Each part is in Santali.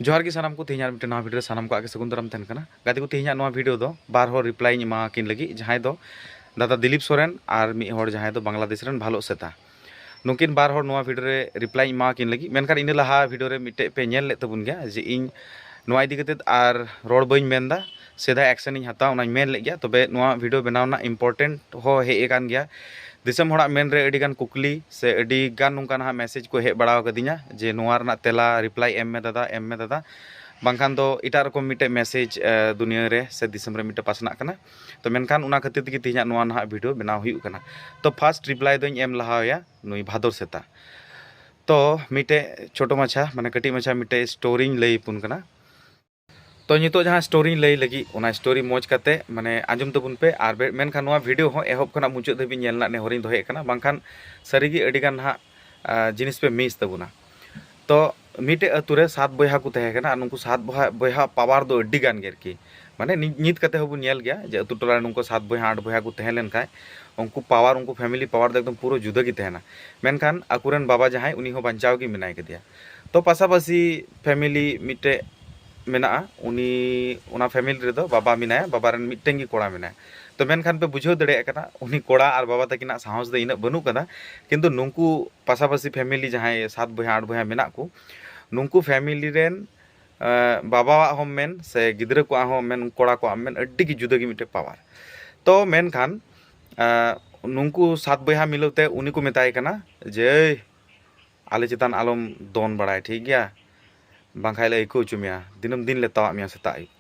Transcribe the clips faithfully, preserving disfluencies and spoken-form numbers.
ᱡᱚᱦᱟᱨ ᱜᱮ ᱥᱟᱱᱟᱢ ᱠᱚ, ᱛᱮᱦᱮᱧᱟᱜ ᱢᱤᱫᱴᱮᱱ ᱱᱟᱣᱟ ᱵᱷᱤᱰᱤᱭᱳ ᱨᱮ ᱥᱟᱱᱟᱢ ᱠᱚᱣᱟᱜ ᱜᱮ ᱥᱟᱹᱜᱩᱱ ᱫᱟᱨᱟᱢ ᱛᱟᱦᱮᱱ ᱠᱟᱱᱟ᱾ ᱜᱟᱛᱮ ᱠᱚ, ᱛᱮᱦᱮᱧᱟᱜ ᱱᱚᱣᱟ ᱵᱷᱤᱰᱤᱭᱳ ᱫᱚ ᱵᱟᱨ ᱦᱚᱲ ᱨᱤᱯᱞᱟᱭ ᱤᱧ ᱮᱢᱟ ᱠᱤᱱ ᱞᱟᱹᱜᱤᱫ, ᱡᱟᱦᱟᱸᱭ ᱫᱚ ᱫᱟᱫᱟ ᱫᱤᱞᱤᱯ ᱥᱚᱨᱮᱱ ᱟᱨ ᱢᱤᱫ ᱦᱚᱲ ᱡᱟᱦᱟᱸᱭ ᱫᱚ ᱵᱟᱝᱞᱟᱫᱮᱥ ᱨᱮᱱ ᱵᱷᱟᱞᱚᱜ ᱥᱮᱛᱟ᱾ ᱱᱩᱠᱤᱱ ᱵᱟᱨ ᱦᱚᱲ ᱱᱚᱣᱟ ᱵᱷᱤᱰᱤᱭᱳ ᱨᱮ ᱨᱤᱯᱞᱟᱭ ᱤᱧ ᱮᱢᱟ ᱠᱤᱱ ᱞᱟᱹᱜᱤᱫ᱾ ᱢᱮᱱᱠᱷᱟᱱ ᱤᱱᱟᱹ ᱞᱟᱦᱟ ᱵᱷᱤᱰᱤᱭᱳ ᱨᱮ ᱢᱤᱫᱴᱮᱡ ᱯᱮ ᱧᱮᱞ ᱞᱮᱫ ᱛᱟᱵᱚᱱ ᱜᱮᱭᱟ ᱡᱮ ᱤᱧ ᱱᱚᱣᱟ ᱤᱫᱤ ᱠᱟᱛᱮ ᱟᱨ ᱨᱚᱲ ᱵᱟᱹᱧ ᱢᱮᱱᱫᱟ, ᱥᱮᱫᱟᱭ ᱮᱠᱥᱮᱱ ᱤᱧ ᱦᱟᱛᱟᱣᱟ ᱚᱱᱟᱧ ᱢᱮᱱ ᱞᱮᱫ ᱜᱮᱭᱟ᱾ ᱛᱚᱵᱮ ᱱᱚᱣᱟ ᱵᱷᱤᱰᱤᱭᱳ ᱵᱮᱱᱟᱣ ᱨᱮᱱᱟᱜ ᱤᱢᱯᱚᱨᱴᱮᱱᱴ ᱦᱚᱸ ᱦᱮᱡ ᱟᱠᱟᱱ ᱜᱮᱭᱟ᱾ ᱫᱤᱥᱚᱢ ᱦᱚᱲᱟᱜ ᱢᱮᱱ ᱨᱮ ᱟᱹᱰᱤ ᱜᱟᱱ ᱠᱩᱠᱞᱤ ᱥᱮ ᱟᱹᱰᱤ ᱜᱟᱱ ᱱᱚᱝᱠᱟ ᱱᱟᱦᱟᱜ ᱢᱮᱥᱮᱡᱽ ᱠᱚ ᱦᱮᱡ ᱵᱟᱲᱟ ᱟᱠᱟᱫᱤᱧᱟ ᱡᱮ ᱱᱚᱣᱟ ᱨᱮᱱᱟᱜ ᱛᱮᱞᱟ, ᱨᱤᱯᱞᱟᱭ ᱮᱢ ᱢᱮ ᱫᱟᱫᱟ, ᱮᱢ ᱢᱮ ᱫᱟᱫᱟ, ᱵᱟᱝᱠᱷᱟᱱ ᱫᱚ ᱮᱴᱟᱜ ᱨᱚᱠᱚᱢ ᱢᱤᱫᱴᱮᱡ ᱢᱮᱥᱮᱡᱽ ᱫᱩᱱᱤᱭᱟᱹ ᱨᱮ ᱥᱮ ᱫᱤᱥᱚᱢ ᱨᱮ ᱢᱤᱫᱴᱮᱡ ᱯᱟᱥᱱᱟᱜ ᱠᱟᱱᱟ᱾ ᱛᱚ ᱢᱮᱱᱠᱷᱟᱱ ᱚᱱᱟ ᱠᱷᱟᱹᱛᱤᱨ ᱛᱮᱜᱮ ᱛᱮᱦᱮᱧᱟᱜ ᱱᱚᱣᱟ ᱱᱟᱦᱟᱜ ᱵᱷᱤᱰᱤᱭᱳ ᱵᱮᱱᱟᱣ ᱦᱩᱭᱩᱜ ᱠᱟᱱᱟ᱾ ᱛᱚ ᱯᱷᱟᱥᱴ ᱨᱤᱯᱞᱟᱭ ᱫᱚᱧ ᱮᱢ ᱞᱟᱦᱟᱣᱟᱭᱟ ᱱᱩᱭ ᱵᱷᱟᱫᱚᱨ ᱥᱮᱛᱟ᱾ ᱛᱚ ᱢᱤᱫᱴᱮᱡ ᱪᱷᱳᱴᱳ ᱢᱟᱪᱷᱟ, ᱢᱟᱱᱮ ᱠᱟᱹᱴᱤᱡ ᱢᱟᱪᱷᱟ ᱢᱤᱫᱴᱮᱡ ᱥᱴᱳᱨᱤᱧ ᱞᱟᱹᱭ ᱟᱵᱚᱱ ᱠᱟᱱᱟ᱾ ᱛᱚ ᱱᱤᱛᱚᱜ ᱡᱟᱦᱟᱸ ᱥᱴᱳᱨᱤᱧ ᱞᱟᱹᱭ ᱞᱟᱹᱜᱤᱫ, ᱚᱱᱟ ᱥᱴᱳᱨᱤ ᱢᱚᱡᱽ ᱠᱟᱛᱮ ᱢᱟᱱᱮ ᱟᱸᱡᱚᱢ ᱛᱟᱵᱚᱱ ᱯᱮ᱾ ᱟᱨ ᱵᱮ-, ᱢᱮᱱᱠᱷᱟᱱ ᱱᱚᱣᱟ ᱵᱷᱤᱰᱤᱭᱳ ᱦᱚᱸ ᱮᱦᱚᱵ ᱠᱷᱚᱱᱟᱜ ᱢᱩᱪᱟᱹᱫ ᱫᱷᱟᱹᱵᱤᱡ ᱧᱮᱞ ᱨᱮᱱᱟᱜ ᱱᱮᱦᱚᱨᱤᱧ ᱫᱚᱦᱚᱭᱮᱫ ᱠᱟᱱᱟ, ᱵᱟᱝᱠᱷᱟᱱ ᱥᱟᱹᱨᱤᱜᱮ ᱟᱹᱰᱤᱜᱟᱱ ᱱᱟᱦᱟᱜ, ᱟ, ᱡᱤᱱᱤᱥ ᱯᱮ ᱢᱤᱥ ᱛᱟᱵᱚᱱᱟ᱾ ᱛᱚ ᱢᱤᱫᱴᱮᱡ ᱟᱹᱛᱩ ᱨᱮ ᱥᱟᱛ ᱵᱚᱭᱦᱟ ᱠᱚ ᱛᱟᱦᱮᱸ ᱠᱟᱱᱟ᱾ ᱟᱨ ᱱᱩᱠᱩ ᱥᱟᱛ ᱵᱚᱭᱦᱟ, ᱵᱚᱭᱦᱟ ᱯᱟᱣᱟᱨ ᱫᱚ ᱟᱹᱰᱤ ᱜᱟᱱ ᱜᱮ ᱟᱨᱠᱤ᱾ ᱢᱟᱱᱮ ᱱᱤ-, ᱱᱤᱛ ᱠᱟᱛᱮ ᱦᱚᱸᱵᱚᱱ ᱧᱮᱞ ᱜᱮᱭᱟ ᱡᱮ ᱟᱹᱛᱩ ᱴᱚᱞᱟ ᱨᱮ ᱱᱩᱠᱩ ᱥᱟᱛ ᱵᱚᱭᱦᱟ, ᱟᱴ ᱵᱚᱭᱦᱟ ᱠᱚ ᱛᱟᱦᱮᱸ ᱞᱮᱱᱠᱷᱟᱡ ᱩᱱᱠᱩ ᱯᱟᱣᱟᱨ, ᱩᱱᱠᱩ ᱯᱷᱮᱢᱤᱞᱤ ᱯᱟᱣᱟᱨ ᱫᱚ ᱮᱠᱫᱚᱢ ᱯᱩᱨᱟᱹ ᱡᱩᱫᱟᱹ ᱜᱮ ᱛᱟᱦᱮᱱᱟ᱾ ᱢᱮᱱᱠᱷᱟᱱ ᱟᱠᱚᱨᱮᱱ ᱵᱟᱵᱟ ᱡᱟᱦᱟᱸᱭ, ᱩᱱᱤ ᱦᱚᱸ ᱵᱟᱧᱪᱟᱣ ᱜᱮ ᱢᱮᱱᱟᱭ ᱠᱟᱫᱮᱭᱟ᱾ ᱛᱚ ᱯᱟᱥᱟᱯᱟᱥᱤ ᱯᱷᱮᱢᱤᱞᱤ ᱢᱤᱫᱴᱮᱡ ᱢᱮᱱᱟᱜᱼᱟ, ᱩᱱᱤ, ᱚᱱᱟ ᱯᱷᱮᱢᱤᱞᱤ ᱨᱮᱫᱚ ᱵᱟᱵᱟ ᱢᱮᱱᱟᱭᱟ, ᱵᱟᱵᱟ ᱨᱮᱱ ᱢᱤᱫᱴᱮᱱ ᱜᱮ ᱠᱚᱲᱟ ᱢᱮᱱᱟᱭᱟ᱾ ᱛᱚ ᱢᱮᱱᱠᱷᱟᱱ ᱯᱮ ᱵᱩᱡᱷᱟᱹᱣ ᱫᱟᱲᱮᱭᱟᱜ ᱠᱟᱱᱟ, ᱩᱱᱤ ᱠᱚᱲᱟ ᱟᱨ ᱵᱟᱵᱟ ᱛᱟᱹᱠᱤᱱᱟᱜ ᱥᱟᱦᱚᱥ ᱫᱚ ᱤᱱᱟᱹᱜ ᱵᱟᱹᱱᱩᱜ ᱠᱟᱫᱟ᱾ ᱠᱤᱱᱛᱩ ᱱᱩᱠᱩ ᱯᱟᱥᱟᱯᱟᱥᱤ ᱯᱷᱮᱢᱤᱞᱤ ᱡᱟᱦᱟᱸᱭ ᱥᱟᱛ ᱵᱚᱭᱦᱟ, ᱟᱴ ᱵᱚᱭᱦᱟ ᱢᱮᱱᱟᱜ ᱠᱚ, ᱱᱩᱠᱩ ᱯᱷᱮᱢᱤᱞᱤ ᱨᱮᱱ, ᱮᱸ, ᱵᱟᱵᱟᱣᱟᱜ ᱦᱚᱸ ᱢᱮᱱ ᱥᱮ ᱜᱤᱫᱽᱨᱟᱹ ᱠᱚᱣᱟᱜ ᱦᱚᱸ ᱢᱮᱱ, ᱠᱚᱲᱟ ᱠᱚᱣᱟᱜ ᱢᱮᱱ, ᱟᱹᱰᱤ ᱜᱮ ᱡᱩᱫᱟᱹ ᱜᱮ ᱢᱤᱫᱴᱮᱡ ᱯᱟᱣᱟᱨ᱾ ᱛᱚ ᱢᱮᱱᱠᱷᱟᱱ, ᱮᱸ, ᱱᱩᱠᱩ ᱥᱟᱛ ᱵᱚᱭᱦᱟ ᱢᱤᱞᱟᱹᱣ ᱛᱮ ᱩᱱᱤ ᱠᱚ ᱢᱮᱛᱟᱭ ᱠᱟᱱᱟ ᱡᱮ, "ᱮᱭ, ᱟᱞᱮ ᱪᱮᱛᱟᱱ ᱟᱞᱚᱢ ᱫᱚᱱ ᱵᱟᱲᱟᱭ, ᱴᱷᱤᱠ ᱜᱮᱭᱟ? ᱵᱟᱝᱠᱷᱟᱡ ᱞᱮ ᱟᱹᱭᱠᱟᱹᱣ ᱦᱚᱪᱚ ᱢᱮᱭᱟ, ᱫᱤᱱᱟᱹᱢ ᱫᱤᱱ ᱞᱮ ᱛᱟᱣᱟᱜ ᱢᱮᱭᱟ ᱥᱮᱛᱟᱜ ᱟᱹᱭᱩᱵ᱾"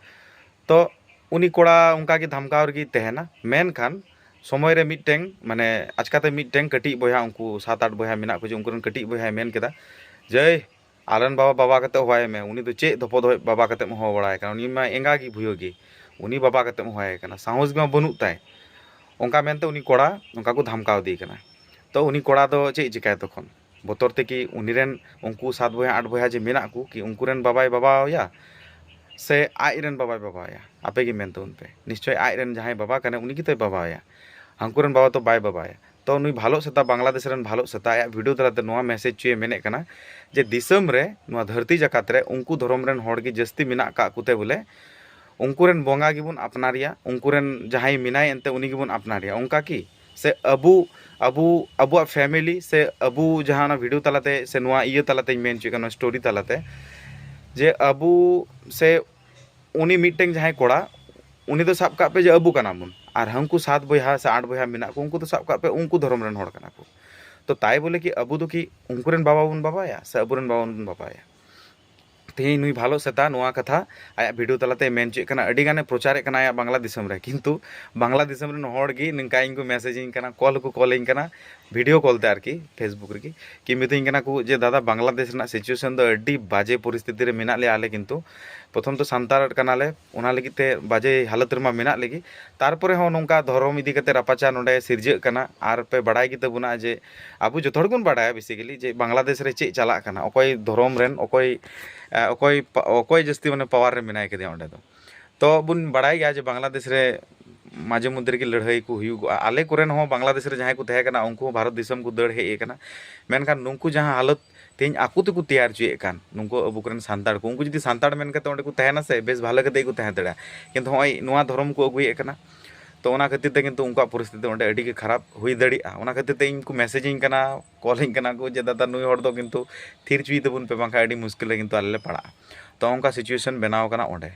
ᱛᱚ ᱩᱱᱤ ᱠᱚᱲᱟ ᱚᱱᱠᱟ ᱜᱮ ᱫᱷᱟᱢᱠᱟᱣ ᱨᱮᱜᱮᱭ ᱛᱟᱦᱮᱱᱟ᱾ ᱢᱮᱱᱠᱷᱟᱱ ᱥᱚᱢᱚᱭ ᱨᱮ ᱢᱤᱫᱴᱮᱱ, ᱢᱟᱱᱮ ᱟᱪᱠᱟᱛᱮ ᱢᱤᱫᱴᱮᱱ ᱠᱟᱹᱴᱤᱡ ᱵᱚᱭᱦᱟ, ᱩᱱᱠᱩ ᱥᱟᱛ ᱟᱴ ᱵᱚᱭᱦᱟ ᱢᱮᱱᱟᱜ ᱠᱚ, ᱡᱮ ᱩᱱᱠᱩ ᱨᱮᱱ ᱠᱟᱹᱴᱤᱡ ᱵᱚᱭᱦᱟᱭ ᱢᱮᱱ ᱠᱮᱫᱟ ᱡᱮ, "ᱮᱭ, ᱟᱞᱮᱨᱮᱱ ᱵᱟᱵᱟ ᱵᱟᱵᱟ ᱠᱟᱛᱮ ᱦᱚᱦᱚᱭ ᱢᱮ, ᱩᱱᱤ ᱫᱚ ᱪᱮᱫ ᱫᱷᱚᱯᱚ ᱫᱷᱚᱯᱚ ᱵᱟᱵᱟ ᱠᱟᱛᱮᱢ ᱦᱚᱦᱚ ᱵᱟᱲᱟᱭ ᱠᱟᱱᱟ, ᱩᱱᱤ ᱢᱟ ᱮᱸᱜᱟ ᱜᱮ ᱵᱷᱩᱭᱟᱹ ᱜᱮ, ᱩᱱᱤ ᱵᱟᱵᱟ ᱠᱟᱛᱮᱢ ᱦᱚᱦᱚᱭ ᱠᱟᱱᱟ, ᱥᱟᱦᱚᱥ ᱜᱮ ᱢᱟ ᱵᱟᱹᱱᱩᱜ ᱛᱟᱭ᱾" ᱚᱱᱠᱟ ᱢᱮᱱᱛᱮ ᱩᱱᱤ ᱠᱚᱲᱟ ᱚᱱᱠᱟ ᱠᱚ ᱫᱷᱟᱢᱠᱟᱣ ᱤᱫᱤᱭᱮ ᱠᱟᱱᱟ᱾ ᱛᱚ ᱩᱱᱤ ᱠᱚᱲᱟ ᱫᱚ ᱪᱮᱫ ᱪᱤᱠᱟᱭ ᱛᱚᱠᱷᱚᱱ? ᱵᱚᱛᱚᱨ ᱛᱮ ᱠᱤ ᱩᱱᱤ ᱨᱮᱱ ᱩᱱᱠᱩ ᱥᱟᱛ ᱵᱚᱭᱦᱟ ᱟᱴ ᱵᱚᱭᱦᱟ ᱡᱮ ᱢᱮᱱᱟᱜ ᱠᱚ, ᱠᱤ ᱩᱱᱠᱩ ᱨᱮᱱ ᱵᱟᱵᱟᱭ ᱵᱟᱵᱟᱣᱟᱭᱟ ᱥᱮ ᱟᱡ ᱨᱮᱱ ᱵᱟᱵᱟᱭ ᱵᱟᱵᱟᱣᱟᱭᱟ? ᱟᱯᱮ ᱜᱮ ᱢᱮᱱ ᱛᱟᱵᱚᱱ ᱯᱮ᱾ ᱱᱤᱥᱪᱚᱭ ᱟᱡ ᱨᱮᱱ ᱡᱟᱦᱟᱸᱭ ᱵᱟᱵᱟ ᱠᱟᱱᱟᱭ ᱩᱱᱤ ᱜᱮᱛᱚᱭ ᱵᱟᱵᱟᱣᱟᱭᱟ, ᱦᱟᱱᱠᱩ ᱨᱮᱱ ᱵᱟᱵᱟ ᱛᱚ ᱵᱟᱭ ᱵᱟᱵᱟᱣᱟᱭᱟ᱾ ᱛᱚ ᱱᱩᱭ ᱵᱷᱟᱞᱚᱜ ᱥᱮᱛᱟ, ᱵᱟᱝᱞᱟᱫᱮᱥ ᱨᱮᱱ ᱵᱷᱟᱞᱚᱜ ᱥᱮᱛᱟ ᱟᱭᱟᱜ ᱵᱷᱤᱰᱤᱭᱳ ᱛᱟᱞᱟᱛᱮ ᱱᱚᱣᱟ ᱢᱮᱥᱮᱡᱽ ᱪᱚᱭᱮ ᱢᱮᱱᱮᱫ ᱠᱟᱱᱟ ᱡᱮ ᱫᱤᱥᱚᱢ ᱨᱮ, ᱱᱚᱣᱟ ᱫᱷᱟᱹᱨᱛᱤ ᱡᱟᱠᱟᱛ ᱨᱮ ᱩᱱᱠᱩ ᱫᱷᱚᱨᱚᱢ ᱨᱮᱱ ᱦᱚᱲ ᱜᱮ ᱡᱟᱹᱥᱛᱤ ᱢᱮᱱᱟᱜ ᱠᱟᱜ ᱠᱚᱛᱮ ᱵᱚᱞᱮ ᱩᱱᱠᱩ ᱨᱮᱱ ᱵᱚᱸᱜᱟ ᱜᱮᱵᱚᱱ ᱟᱯᱱᱟᱨᱮᱭᱟ, ᱩᱱᱠᱩ ᱨᱮᱱ ᱡᱟᱦᱟᱸᱭ ᱢᱮᱱᱟᱭ ᱮᱱᱛᱮ ᱩᱱᱤ ᱜᱮᱵᱚᱱ ᱟᱯᱱᱟᱨᱮᱭᱟ, ᱚᱱᱠᱟ ᱠᱤ? ᱥᱮ ᱟᱵᱚ, ᱟᱵᱚ, ᱟᱵᱚᱣᱟᱜ ᱯᱷᱮᱢᱮᱞᱤ ᱥᱮ ᱟᱵᱚ ᱡᱟᱦᱟᱸ ᱚᱱᱟ ᱵᱷᱤᱰᱤᱭᱳ ᱛᱟᱞᱟᱛᱮ ᱥᱮ ᱱᱚᱣᱟ ᱤᱭᱟᱹ ᱛᱟᱞᱟᱛᱮᱧ ᱢᱮᱱ ᱦᱚᱪᱚᱭᱮᱫ ᱠᱟᱱᱟ, ᱱᱚᱣᱟ ᱥᱴᱳᱨᱤ ᱛᱟᱞᱟᱛᱮ, ᱡᱮ ᱟᱵᱚ ᱥᱮ ᱩᱱᱤ ᱢᱤᱫᱴᱮᱱ ᱡᱟᱦᱟᱸᱭ ᱠᱚᱲᱟ, ᱩᱱᱤ ᱫᱚ ᱥᱟᱵ ᱠᱟᱜ ᱯᱮ ᱡᱮ ᱟᱵᱚ ᱠᱟᱱᱟ ᱵᱚᱱ, ᱟᱨ ᱦᱟᱹᱱᱠᱩ ᱥᱟᱛ ᱵᱚᱭᱦᱟ ᱥᱮ ᱟᱴ ᱵᱚᱭᱦᱟ ᱢᱮᱱᱟᱜ ᱠᱚ, ᱩᱱᱠᱩ ᱫᱚ ᱥᱟᱵ ᱠᱟᱜ ᱯᱮ ᱩᱱᱠᱩ ᱫᱷᱚᱨᱚᱢ ᱨᱮᱱ ᱦᱚᱲ ᱠᱟᱱᱟ ᱠᱚ᱾ ᱛᱚ ᱛᱟᱭ ᱵᱚᱞᱮ ᱠᱤ ᱟᱵᱚ ᱫᱚ ᱠᱤ ᱩᱱᱠᱩ ᱨᱮᱱ ᱵᱟᱵᱟ ᱵᱚᱱ ᱵᱟᱵᱟᱭᱟ ᱥᱮ ᱟᱵᱚ ᱨᱮᱱ ᱵᱟᱵᱟ ᱵᱚᱱ ᱵᱟᱵᱟᱭᱟ? ᱛᱮᱦᱮᱧ ᱱᱩᱭ ᱵᱷᱟᱞᱚᱜ ᱥᱮᱛᱟ ᱱᱚᱣᱟ ᱠᱟᱛᱷᱟ ᱟᱭᱟᱜ ᱵᱷᱤᱰᱤᱭᱳ ᱛᱟᱞᱟᱛᱮ ᱢᱮᱱ ᱦᱚᱪᱚᱭᱮᱫ ᱠᱟᱱᱟ, ᱟᱹᱰᱤ ᱜᱟᱱᱮ ᱯᱨᱚᱪᱟᱨᱮᱫ ᱠᱟᱱᱟ ᱟᱭᱟᱜ ᱵᱟᱝᱞᱟ ᱫᱤᱥᱚᱢ ᱨᱮ, ᱠᱤᱱᱛᱩ ᱵᱟᱝᱞᱟ ᱫᱤᱥᱚᱢ ᱨᱮᱱ ᱦᱚᱲ ᱜᱮ ᱱᱚᱝᱠᱟ ᱤᱧ ᱠᱚ ᱢᱮᱥᱮᱡᱽ ᱤᱧ ᱠᱟᱱᱟ, ᱠᱚᱞ ᱦᱚᱸᱠᱚ ᱠᱚᱞ ᱤᱧ ᱠᱟᱱᱟ, ᱵᱷᱤᱰᱤᱭᱳ ᱠᱚᱞ ᱛᱮ ᱟᱨᱠᱤ, ᱯᱷᱮᱥᱵᱩᱠ ᱨᱮᱜᱮ, ᱠᱤ ᱢᱤᱛᱟᱹᱧ ᱠᱟᱱᱟ ᱠᱚ ᱡᱮ ᱫᱟᱫᱟ, ᱵᱟᱝᱞᱟᱫᱮᱥ ᱨᱮᱱᱟᱜ ᱥᱤᱪᱩᱭᱮᱥᱚᱱ ᱫᱚ ᱟᱹᱰᱤ ᱵᱟᱡᱮ ᱯᱚᱨᱤᱥᱛᱷᱤᱛᱤ ᱨᱮ ᱢᱮᱱᱟᱜ ᱞᱮᱭᱟ ᱟᱞᱮ, ᱠᱤᱱᱛᱩ ᱯᱨᱚᱛᱷᱚᱢ ᱛᱚ ᱥᱟᱱᱛᱟᱲ ᱠᱟᱱᱟᱞᱮ, ᱚᱱᱟ ᱞᱟᱹᱜᱤᱫ ᱛᱮ ᱵᱟᱡᱮ ᱦᱟᱞᱚᱛ ᱨᱮᱢᱟ ᱢᱮᱱᱟᱜ ᱞᱮᱜᱮ, ᱛᱟᱨᱯᱚᱨᱮ ᱦᱚᱸ ᱱᱚᱝᱠᱟ ᱫᱷᱚᱨᱚᱢ ᱤᱫᱤ ᱠᱟᱛᱮ ᱨᱟᱯᱟᱪᱟᱜ ᱱᱚᱰᱮ ᱥᱤᱨᱡᱟᱹᱜ ᱠᱟᱱᱟ, ᱟᱨ ᱯᱮ ᱵᱟᱲᱟᱭ ᱜᱮ ᱛᱟᱵᱚᱱᱟ ᱡᱮ ᱟᱵᱚ ᱡᱚᱛᱚ ᱦᱚᱲ ᱵᱚᱱ ᱵᱟᱲᱟᱭᱟ ᱵᱮᱥᱤᱠᱮᱞᱤ ᱡᱮ ᱵᱟᱝᱞᱟᱫᱮᱥ ᱨᱮ ᱪᱮᱫ ᱪᱟᱞᱟᱜ ᱠᱟᱱᱟ, ᱚᱠᱚᱭ ᱫᱷᱚᱨᱚᱢ ᱨᱮᱱ, ᱚᱠᱚᱭ, ᱮ, ᱚᱠᱚᱭ ᱯᱟ-, ᱚᱠᱚᱭ ᱡᱟᱹᱥᱛᱤ ᱢᱟᱱᱮ ᱯᱟᱣᱟᱨ ᱨᱮ ᱢᱮᱱᱟᱭ ᱠᱟᱫᱮᱭᱟ ᱚᱸᱰᱮ ᱫᱚ᱾ ᱛᱚ ᱵᱚᱱ ᱵᱟᱲᱟᱭ ᱜᱮᱭᱟ ᱡᱮ ᱵᱟᱝᱞᱟᱫᱮᱥ ᱨᱮ ᱢᱟᱡᱷᱮ ᱢᱚᱫᱽᱫᱷᱮ ᱨᱮᱜᱮ ᱞᱟᱹᱲᱦᱟᱹᱭ ᱠᱚ ᱦᱩᱭᱩᱜᱚᱜᱼᱟ᱾ ᱟᱞᱮ ᱠᱚᱨᱮᱱ ᱦᱚᱸ ᱵᱟᱝᱞᱟᱫᱮᱥ ᱨᱮ ᱡᱟᱦᱟᱸᱭ ᱠᱚ ᱛᱟᱦᱮᱸ ᱠᱟᱱᱟ, ᱩᱱᱠᱩ ᱦᱚᱸ ᱵᱷᱟᱨᱚᱛ ᱫᱤᱥᱚᱢ ᱠᱚ ᱫᱟᱹᱲ ᱦᱮᱡ ᱟᱠᱟᱱᱟ᱾ ᱢᱮᱱᱠᱷᱟᱱ ᱱᱩᱠᱩ ᱡᱟᱦᱟᱸ ᱦᱟᱞᱚᱛ ᱛᱮᱦᱮᱧ ᱟᱠᱚ ᱛᱮᱠᱚ ᱛᱮᱭᱟᱨ ᱦᱚᱪᱚᱭᱮᱫ ᱠᱟᱱ, ᱱᱩᱠᱩ ᱟᱵᱚ ᱠᱚᱨᱮᱱ ᱥᱟᱱᱛᱟᱲ ᱠᱚ, ᱩᱱᱠᱩ ᱡᱩᱫᱤ ᱥᱟᱱᱛᱟᱲ ᱢᱮᱱ ᱠᱟᱛᱮ ᱚᱸᱰᱮ ᱠᱚ ᱛᱟᱦᱮᱱᱟ ᱥᱮ, ᱵᱮᱥ ᱵᱷᱟᱞᱮ ᱠᱟᱛᱮ ᱜᱮᱠᱚ ᱛᱟᱦᱮᱸ ᱫᱟᱲᱮᱭᱟᱜᱼᱟ᱾ ᱠᱤᱱᱛᱩ ᱦᱚᱸᱜᱼᱚᱭ ᱱᱚᱣᱟ ᱫᱷᱚᱨᱚᱢ ᱠᱚ ᱟᱹᱜᱩᱭᱮᱫ ᱠᱟᱱᱟ, ᱛᱚ ᱚᱱᱟ ᱠᱷᱟᱹᱛᱤᱨ ᱛᱮ ᱠᱤᱱᱛᱩ ᱩᱱᱠᱩᱣᱟᱜ ᱯᱚᱨᱤᱥᱛᱷᱤᱛᱤ ᱚᱸᱰᱮ ᱟᱹᱰᱤ ᱜᱮ ᱠᱷᱟᱨᱟᱯ ᱦᱩᱭ ᱫᱟᱲᱮᱭᱟᱜᱼᱟ᱾ ᱚᱱᱟ ᱠᱷᱟᱹᱛᱤᱨ ᱛᱮ ᱤᱧ ᱠᱚ ᱢᱮᱥᱮᱡᱽ ᱤᱧ ᱠᱟᱱᱟ, ᱠᱚᱞ ᱤᱧ ᱠᱟᱱᱟ ᱠᱚ ᱡᱮ, "ᱫᱟᱫᱟ, ᱱᱩᱭ ᱦᱚᱲ ᱫᱚ ᱠᱤᱱᱛᱩ ᱛᱷᱤᱨ ᱦᱚᱪᱚᱭ ᱛᱟᱵᱚᱱ ᱯᱮ, ᱵᱟᱝᱠᱷᱟᱱ ᱟᱹᱰᱤ ᱢᱩᱥᱠᱤᱞ ᱨᱮ ᱠᱤᱱᱛᱩ ᱟᱞᱮ ᱞᱮ ᱯᱟᱲᱟᱜᱼᱟ᱾" ᱛᱚ ᱚᱱᱠᱟ ᱥᱤᱪᱩᱭᱮᱥᱚᱱ ᱵᱮᱱᱟᱣ ᱠᱟᱱᱟ ᱚᱸᱰᱮ᱾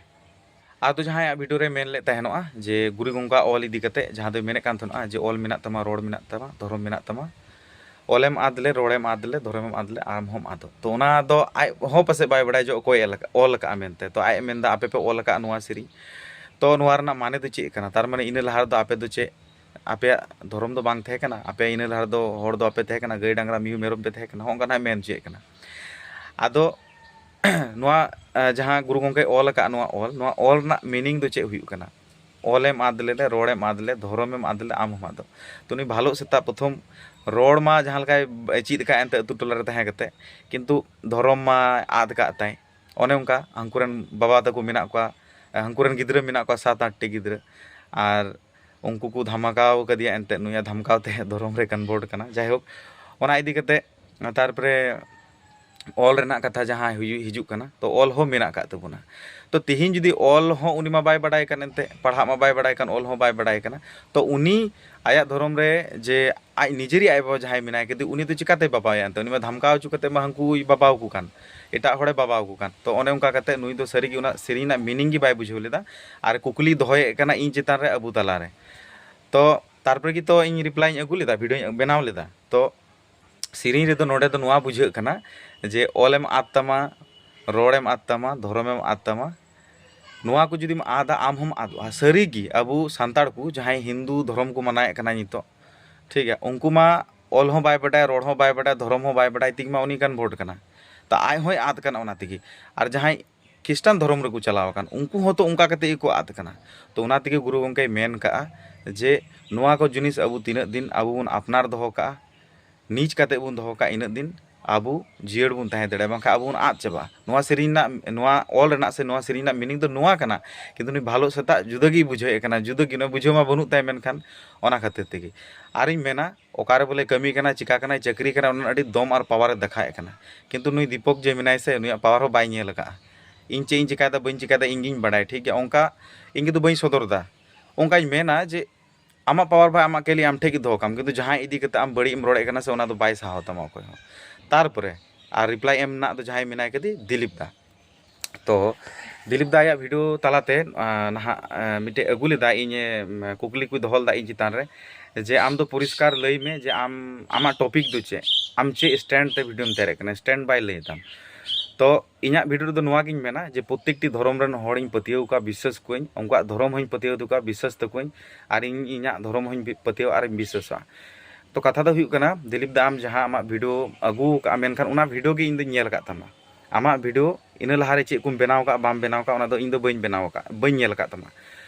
ᱟᱫᱚ ᱡᱟᱦᱟᱸᱭᱟᱜ ᱵᱷᱤᱰᱤᱭᱳ ᱨᱮ ᱢᱮᱱ ᱞᱮᱫ ᱛᱟᱦᱮᱱᱚᱜᱼᱟ ᱡᱮ ᱜᱩᱨᱩ ᱜᱚᱝᱠᱟ ᱚᱞ ᱤᱫᱤ ᱠᱟᱛᱮ, ᱡᱟᱦᱟᱸ ᱫᱚᱭ ᱢᱮᱱᱮᱫ ᱠᱟᱱ ᱛᱟᱦᱮᱱᱚᱜᱼᱟ ᱡᱮ ᱚᱞ ᱢᱮᱱᱟᱜ ᱛᱟᱢᱟ, ᱨᱚᱲ ᱢᱮᱱᱟᱜ ᱛᱟᱢᱟ, ᱫᱷᱚᱨᱚᱢ ᱢᱮᱱᱟᱜ ᱛᱟᱢᱟ, ᱚᱞᱮᱢ ᱟᱫ ᱞᱮ, ᱨᱚᱲᱮᱢ ᱟᱫ ᱞᱮ, ᱫᱷᱚᱨᱚᱢᱮᱢ ᱟᱫ ᱞᱮ, ᱟᱢ ᱦᱚᱸᱢ ᱟᱫᱚᱜ᱾ ᱛᱚ ᱚᱱᱟ ᱫᱚ ᱟᱡ ᱦᱚᱸ ᱯᱟᱥᱮᱡ ᱵᱟᱭ ᱵᱟᱲᱟᱭᱟ ᱡᱮ ᱚᱠᱚᱭ ᱮᱞ-, ᱚᱞ ᱟᱠᱟᱫᱼᱟ ᱢᱮᱱᱛᱮ᱾ ᱛᱚ ᱟᱡ ᱮ ᱢᱮᱱᱫᱟ, "ᱟᱯᱮ ᱯᱮ ᱚᱞ ᱟᱠᱟᱫ ᱱᱚᱣᱟ ᱥᱮᱨᱮᱧ, ᱛᱚ ᱱᱚᱣᱟ ᱨᱮᱱᱟᱜ ᱢᱟᱱᱮ ᱫᱚ ᱪᱮᱫ ᱠᱟᱱᱟ? ᱛᱟᱨ ᱢᱟᱱᱮ ᱤᱱᱟᱹ ᱞᱟᱦᱟ ᱨᱮᱫᱚ ᱟᱯᱮ ᱫᱚ ᱪᱮᱫ, ᱟᱯᱮᱭᱟᱜ ᱫᱷᱚᱨᱚᱢ ᱫᱚ ᱵᱟᱝ ᱛᱟᱦᱮᱸ ᱠᱟᱱᱟ? ᱟᱯᱮ ᱤᱱᱟᱹ ᱞᱟᱦᱟ ᱨᱮᱫᱚ ᱦᱚᱲ ᱫᱚ ᱟᱯᱮ ᱛᱟᱦᱮᱸ ᱠᱟᱱᱟ, ᱜᱟᱹᱭ ᱰᱟᱝᱨᱟ ᱢᱤᱦᱩ ᱢᱮᱨᱚᱢ ᱯᱮ ᱛᱟᱦᱮᱸ ᱠᱟᱱᱟ?" ᱦᱚᱸᱜᱼᱚ ᱱᱚᱝᱠᱟ ᱱᱟᱜ ᱢᱮᱱ ᱦᱚᱪᱚᱭᱮᱫ ᱠᱟᱱᱟ᱾ ᱟᱫᱚ ᱱᱚᱣᱟ, ᱮ, ᱡᱟᱦᱟᱸ ᱜᱩᱨᱩ ᱜᱚᱢᱠᱮᱭ ᱚᱞ ᱟᱠᱟᱫ ᱱᱚᱣᱟ ᱚᱞ, ᱱᱚᱣᱟ ᱚᱞ ᱨᱮᱱᱟᱜ ᱢᱤᱱᱤᱝ ᱫᱚ ᱪᱮᱫ ᱦᱩᱭᱩᱜ ᱠᱟᱱᱟ? ᱚᱞᱮᱢ ᱟᱫ ᱞᱮᱨᱮ, ᱨᱚᱲᱮᱢ ᱟᱫ ᱞᱮ, ᱫᱷᱚᱨᱚᱢᱮᱢ ᱟᱫ ᱞᱮ, ᱟᱢ ᱦᱚᱸᱢ ᱟᱫᱚᱜ᱾ ᱛᱚ ᱩᱱᱤ ᱵᱷᱟᱞᱚᱜ ᱥᱮᱛᱟ ᱯᱨᱚᱛᱷᱚᱢ ᱨᱚᱲ ᱢᱟ ᱡᱟᱦᱟᱸ ᱞᱮᱠᱟᱭ ᱪᱮᱫ ᱟᱠᱟᱫ ᱮᱱᱛᱮ ᱟᱹᱛᱩ ᱴᱚᱞᱟ ᱨᱮ ᱛᱟᱦᱮᱸ ᱠᱟᱛᱮ, ᱠᱤᱱᱛᱩ ᱫᱷᱚᱨᱚᱢ ᱢᱟ ᱟᱫ ᱟᱠᱟᱫ ᱛᱟᱭ᱾ ᱚᱱᱮ ᱚᱱᱠᱟ ᱦᱟᱱᱠᱩ ᱨᱮᱱ ᱵᱟᱵᱟ ᱛᱟᱠᱚ ᱢᱮᱱᱟᱜ ᱠᱚᱣᱟ, ᱦᱟᱱᱠᱩ ᱨᱮᱱ ᱜᱤᱫᱽᱨᱟᱹ ᱢᱮᱱᱟᱜ ᱠᱚᱣᱟ ᱥᱟᱛ ᱟᱴ ᱴᱤ ᱜᱤᱫᱽᱨᱟᱹ, ᱟᱨ ᱩᱱᱠᱩ ᱠᱚ ᱫᱷᱟᱢᱟᱠᱟᱣ ᱠᱟᱫᱮᱭᱟ, ᱮᱱᱛᱮᱫ ᱱᱩᱭᱟᱜ ᱫᱷᱟᱢᱠᱟᱣ ᱛᱮ ᱫᱷᱚᱨᱚᱢ ᱨᱮ ᱠᱚᱱᱵᱷᱟᱨᱴ ᱠᱟᱱᱟ᱾ ᱡᱟᱭᱦᱳᱠ, ᱚᱱᱟ ᱤᱫᱤ ᱠᱟᱛᱮ ᱛᱟᱨᱯᱚᱨᱮ ᱚᱞ ᱨᱮᱱᱟᱜ ᱠᱟᱛᱷᱟ ᱡᱟᱦᱟᱸ ᱦᱩᱭᱩᱜ, ᱦᱤᱡᱩᱜ ᱠᱟᱱᱟ, ᱛᱚ ᱚᱞ ᱦᱚᱸ ᱢᱮᱱᱟᱜ ᱟᱠᱟᱫ ᱛᱟᱵᱚᱱᱟ᱾ ᱛᱚ ᱛᱤᱦᱤᱧ ᱡᱩᱫᱤ ᱚᱞ ᱦᱚᱸ ᱩᱱᱤ ᱢᱟ ᱵᱟᱭ ᱵᱟᱰᱟᱭ ᱠᱟᱱ, ᱮᱱᱛᱮᱫ ᱯᱟᱲᱦᱟᱜ ᱢᱟ ᱵᱟᱭ ᱵᱟᱰᱟᱭ ᱠᱟᱱ, ᱚᱞ ᱦᱚᱸ ᱵᱟᱭ ᱵᱟᱰᱟᱭ ᱠᱟᱱᱟ, ᱛᱚ ᱩᱱᱤ ᱟᱭᱟᱜ ᱫᱷᱚᱨᱚᱢ ᱨᱮ ᱡᱮ ᱟᱡ ᱱᱤᱡᱮᱨᱤᱡ ᱟᱭᱳ ᱵᱟᱵᱟ ᱡᱟᱦᱟᱸᱭ ᱢᱮᱱᱟᱭ ᱠᱮᱫᱮ, ᱩᱱᱤ ᱫᱚ ᱪᱤᱠᱟᱛᱮᱭ ᱵᱟᱵᱟᱣᱮᱭᱟ? ᱮᱱᱛᱮ ᱩᱱᱤ ᱢᱟ ᱫᱷᱟᱢᱠᱟᱣ ᱦᱚᱪᱚ ᱠᱟᱛᱮ ᱢᱟ ᱦᱟᱹᱱᱠᱩᱭ ᱵᱟᱵᱟᱣ ᱠᱚ ᱠᱟᱱ, ᱮᱴᱟᱜ ᱦᱚᱲᱮ ᱵᱟᱵᱟᱣ ᱠᱚ ᱠᱟᱱ᱾ ᱛᱚ ᱚᱱᱮ ᱚᱱᱠᱟ ᱠᱟᱛᱮ ᱱᱩᱭ ᱫᱚ ᱥᱟᱹᱨᱤᱜᱮ ᱚᱱᱟ ᱥᱮᱨᱮᱧ ᱨᱮᱱᱟᱜ ᱢᱤᱱᱤᱝ ᱜᱮ ᱵᱟᱭ ᱵᱩᱡᱷᱟᱹᱣ ᱞᱮᱫᱟ, ᱟᱨ ᱠᱩᱠᱞᱤ ᱫᱚᱦᱚᱭᱮᱫ ᱠᱟᱱᱟ ᱤᱧ ᱪᱮᱛᱟᱱ ᱨᱮ, ᱟᱵᱚ ᱛᱟᱞᱟᱨᱮ᱾ ᱛᱚ ᱛᱟᱨᱯᱚᱨᱮ ᱜᱮ ᱛᱚ ᱤᱧ ᱨᱤᱯᱞᱟᱭᱤᱧ ᱟᱹᱜᱩ ᱞᱮᱫᱟ, ᱵᱷᱤᱰᱤᱭᱳᱧ ᱵᱮᱱᱟᱣ ᱞᱮᱫᱟ᱾ ᱛᱚ ᱥᱮᱨᱮᱧ ᱨᱮᱫᱚ ᱱᱚᱰᱮ ᱫᱚ ᱱᱚᱣᱟ ᱵᱩᱡᱷᱟᱹᱜ ᱠᱟᱱᱟ ᱡᱮ ᱚᱞᱮᱢ ᱟᱫ ᱛᱟᱢᱟ, ᱨᱚᱲᱮᱢ ᱟᱫ ᱛᱟᱢᱟ, ᱫᱷᱚᱨᱚᱢᱮᱢ ᱟᱫ ᱛᱟᱢᱟ, ᱱᱚᱣᱟ ᱠᱚ ᱡᱩᱫᱤᱢ ᱟᱫᱟ, ᱟᱢ ᱦᱚᱸᱢ ᱟᱫᱚᱜᱼᱟ᱾ ᱥᱟᱹᱨᱤᱜᱮ ᱟᱵᱚ ᱥᱟᱱᱛᱟᱲ ᱠᱚ ᱡᱟᱦᱟᱸᱭ ᱦᱤᱱᱫᱩ ᱫᱷᱚᱨᱚᱢ ᱠᱚ ᱢᱟᱱᱟᱣᱮᱫ ᱠᱟᱱᱟ ᱱᱤᱛᱚᱜ, ᱴᱷᱤᱠ ᱜᱮᱭᱟ, ᱩᱱᱠᱩ ᱢᱟ ᱚᱞ ᱦᱚᱸ ᱵᱟᱭ ᱵᱟᱰᱟᱭᱟ, ᱨᱚᱲ ᱦᱚᱸ ᱵᱟᱭ ᱵᱟᱰᱟᱭᱟ, ᱫᱷᱚᱨᱚᱢ ᱦᱚᱸ ᱵᱟᱭ ᱵᱟᱰᱟᱭ ᱛᱮᱜᱮ ᱢᱟ ᱩᱱᱤ ᱠᱚᱱᱵᱷᱟᱨᱴ ᱠᱟᱱᱟ᱾ ᱛᱟ ᱟᱡ ᱦᱚᱸᱭ ᱟᱫ ᱠᱟᱱᱟ ᱚᱱᱟ ᱛᱮᱜᱮ᱾ ᱟᱨ ᱡᱟᱦᱟᱸᱭ ᱠᱷᱨᱤᱥᱴᱟᱱ ᱫᱷᱚᱨᱚᱢ ᱨᱮᱠᱚ ᱪᱟᱞᱟᱣ ᱟᱠᱟᱱ, ᱩᱱᱠᱩ ᱦᱚᱸᱛᱚ ᱚᱱᱠᱟ ᱠᱟᱛᱮ ᱜᱮᱠᱚ ᱟᱫ ᱠᱟᱱᱟ᱾ ᱛᱚ ᱚᱱᱟ ᱛᱮᱜᱮ ᱜᱩᱨᱩ ᱜᱚᱢᱠᱮᱭ ᱢᱮᱱ ᱠᱟᱜᱼᱟ ᱡᱮ ᱱᱚᱣᱟ ᱠᱚ ᱡᱤᱱᱤᱥ ᱟᱵᱚ ᱛᱤᱱᱟᱹᱜ ᱫᱤᱱ ᱟᱵᱚ ᱵᱚᱱ ᱟᱯᱱᱟᱨ ᱫᱚᱦᱚ ᱠᱟᱜᱼᱟ, ᱱᱤᱡᱽ ᱠᱟᱛᱮ ᱵᱚᱱ ᱫᱚᱦᱚ ᱠᱟᱜᱼᱟ, ᱤᱱᱟᱹᱜ ᱫᱤᱱ ᱟᱵᱚ ᱡᱤᱭᱟᱹᱲ ᱵᱚᱱ ᱛᱟᱦᱮᱸ ᱫᱟᱲᱮᱭᱟᱜᱼᱟ, ᱵᱟᱝᱠᱷᱟᱱ ᱟᱵᱚ ᱵᱚᱱ ᱟᱫ ᱪᱟᱵᱟᱜᱼᱟ᱾ ᱱᱚᱣᱟ ᱥᱮᱨᱮᱧ ᱨᱮᱱᱟᱜ, ᱱᱚᱣᱟ ᱚᱞ ᱨᱮᱱᱟᱜ ᱥᱮ ᱱᱚᱣᱟ ᱥᱮᱨᱮᱧ ᱨᱮᱱᱟᱜ ᱢᱤᱱᱤᱝ ᱫᱚ ᱱᱚᱣᱟ ᱠᱟᱱᱟ, ᱠᱤᱱᱛᱩ ᱩᱱᱤ ᱵᱷᱟᱞᱚ ᱥᱮᱛᱟᱜ ᱡᱩᱫᱟᱹ ᱜᱮᱭ ᱵᱩᱡᱷᱟᱹᱣᱮᱫ ᱠᱟᱱᱟ, ᱡᱩᱫᱟᱹ ᱜᱮ, ᱩᱱᱟᱹᱜ ᱵᱩᱡᱷᱟᱹᱣ ᱢᱟ ᱵᱟᱹᱱᱩᱜ ᱛᱟᱭ, ᱢᱮᱱᱠᱷᱟᱱ ᱚᱱᱟ ᱠᱷᱟᱹᱛᱤᱨ ᱛᱮᱜᱮ᱾ ᱟᱨᱤᱧ ᱢᱮᱱᱟ, ᱚᱠᱟᱨᱮ ᱵᱚᱞᱮ ᱠᱟᱹᱢᱤ ᱠᱟᱱᱟ, ᱪᱤᱠᱟ ᱠᱟᱱᱟᱭ, ᱪᱟᱹᱠᱨᱤ ᱠᱟᱱᱟᱭ, ᱚᱱᱟ ᱟᱹᱰᱤ ᱫᱚᱢ ᱟᱨ ᱯᱟᱣᱟᱨᱮ ᱫᱮᱠᱷᱟᱣᱮᱫ ᱠᱟᱱᱟ, ᱠᱤᱱᱛᱩ ᱱᱩᱭ ᱫᱤᱯᱚᱠ ᱡᱮ ᱢᱮᱱᱟᱭ ᱥᱮ, ᱩᱱᱤᱭᱟᱜ ᱯᱟᱣᱟᱨ ᱦᱚᱸ ᱵᱟᱭ ᱧᱮᱞ ᱟᱠᱟᱫᱼᱟ᱾ ᱤᱧ ᱪᱮᱫ ᱤᱧ ᱪᱤᱠᱟᱭᱮᱫᱟ, ᱵᱟᱹᱧ ᱪᱤᱠᱟᱭᱮᱫᱟ, ᱤᱧ ᱜᱤᱧ ᱵᱟᱲᱟᱭᱟ, ᱴᱷᱤᱠ ᱜᱮᱭᱟ, ᱚᱱᱠᱟ ᱤᱧ ᱠᱤᱱᱛᱩ ᱵᱟᱹᱧ ᱥᱚᱫᱚᱨ ᱮᱫᱟ᱾ ᱚᱱᱠᱟᱧ ᱢᱮᱱᱟ ᱡᱮ ᱟᱢᱟᱜ ᱯᱟᱣᱟᱨ ᱵᱷᱟᱭ ᱟᱢᱟᱜ ᱠᱮᱞᱤ ᱟᱢ ᱴᱷᱮᱡ ᱜᱮ ᱫᱚᱦᱚ ᱠᱟᱢ, ᱠᱤᱱᱛᱩ ᱡᱟᱦᱟᱸᱭ ᱤᱫᱤ ᱠᱟᱛᱮ ᱟᱢ ᱵᱟᱹᱲᱤᱡ ᱮᱢ ᱨᱚᱲᱮᱫ ᱠᱟᱱᱟ ᱥᱮ, ᱚᱱᱟ ᱫᱚ ᱵᱟᱭ ᱥᱟᱦᱟᱣ ᱛᱟᱢᱟ ᱚᱠᱚᱭ ᱦᱚᱸ᱾ ᱛᱟᱨᱯᱚᱨᱮ ᱟᱨ ᱨᱤᱯᱞᱟᱭ ᱮᱢ ᱨᱮᱱᱟᱜ ᱫᱚ ᱡᱟᱦᱟᱸᱭ ᱢᱮᱱᱟᱭ ᱠᱟᱫᱮ, ᱫᱤᱞᱤᱯ ᱫᱟ᱾ ᱛᱚ ᱫᱤᱞᱤᱯ ᱫᱟ ᱟᱭᱟᱜ ᱵᱷᱤᱰᱤᱭᱳ ᱛᱟᱞᱟᱛᱮ, ᱟᱸ, ᱱᱟᱦᱟᱜ, ᱟᱸ, ᱢᱤᱫᱴᱮᱡ ᱟᱹᱜᱩ ᱞᱮᱫᱟ, ᱤᱧᱮ, ᱩᱢ, ᱠᱩᱠᱞᱤ ᱠᱚ ᱫᱚᱦᱚ ᱞᱮᱫᱟ ᱤᱧ ᱪᱮᱛᱟᱱ ᱨᱮ, ᱡᱮ ᱟᱢ ᱫᱚ ᱯᱚᱨᱤᱥᱠᱟᱨ ᱞᱟᱹᱭ ᱢᱮ ᱡᱮ ᱟᱢ, ᱟᱢᱟᱜ ᱴᱚᱯᱤᱠ ᱫᱚ ᱪᱮᱫ, ᱟᱢ ᱪᱮᱫ ᱥᱴᱮᱱᱰ ᱛᱮ ᱵᱷᱤᱰᱤᱭᱳᱢ ᱛᱮᱭᱟᱨᱮᱫ ᱠᱟᱱᱟ, ᱥᱴᱮᱱᱰ ᱵᱟᱭ ᱞᱟᱹᱭ ᱛᱟᱢ᱾ ᱛᱚ ᱤᱧᱟᱹᱜ ᱵᱷᱤᱰᱤᱭᱳ ᱨᱮᱫᱚ ᱱᱚᱣᱟ ᱜᱤᱧ ᱢᱮᱱᱟ ᱡᱮ ᱯᱨᱚᱛᱮᱠᱴᱤ ᱫᱷᱚᱨᱚᱢ ᱨᱮᱱ ᱦᱚᱲᱤᱧ ᱯᱟᱹᱛᱭᱟᱹᱣ ᱠᱚᱣᱟ, ᱵᱤᱥᱥᱟᱹᱥ ᱠᱚᱣᱟᱧ, ᱩᱱᱠᱩᱣᱟᱜ ᱫᱷᱚᱨᱚᱢ ᱦᱚᱸᱧ ᱯᱟᱹᱛᱭᱟᱹᱣ ᱛᱟᱠᱚᱣᱟ, ᱵᱤᱥᱥᱟᱹᱥ ᱛᱟᱠᱚᱣᱟᱧ, ᱟᱨ ᱤᱧ ᱤᱧᱟᱹᱜ ᱫᱷᱚᱨᱚᱢ ᱦᱚᱸᱧ ᱵᱤ-, ᱯᱟᱹᱛᱭᱟᱹᱣᱟ ᱟᱨᱤᱧ ᱵᱤᱥᱥᱟᱹᱥᱚᱜᱼᱟ᱾ ᱛᱚ ᱠᱟᱛᱷᱟ ᱫᱚ ᱦᱩᱭᱩᱜ ᱠᱟᱱᱟ, ᱫᱤᱞᱤᱯ ᱫᱟ, ᱟᱢ ᱡᱟᱦᱟᱸ ᱟᱢᱟᱜ ᱵᱷᱤᱰᱤᱭᱳ ᱟᱹᱜᱩ ᱟᱠᱟᱫᱼᱟ, ᱢᱮᱱᱠᱷᱟᱱ ᱚᱱᱟ ᱵᱷᱤᱰᱤᱭᱳ ᱜᱮ ᱤᱧ ᱫᱚᱧ ᱧᱮᱞ ᱟᱠᱟᱫ ᱛᱟᱢᱟ᱾ ᱟᱢᱟᱜ ᱵᱷᱤᱰᱤᱭᱳ ᱤᱱᱟᱹ ᱞᱟᱦᱟᱨᱮ ᱪᱮᱫ ᱠᱚᱢ ᱵᱮᱱᱟᱣ ᱟᱠᱟᱫ, ᱵᱟᱢ ᱵᱮᱱᱟᱣ ᱟᱠᱟᱫ, ᱚᱱᱟ ᱫᱚ ᱤᱧ ᱫᱚ ᱵᱟᱹᱧ ᱵᱮᱱᱟᱣ ᱟᱠᱟᱫ, ᱵᱟᱹᱧ ᱧᱮᱞ ᱟᱠᱟᱫ ᱛᱟᱢᱟ᱾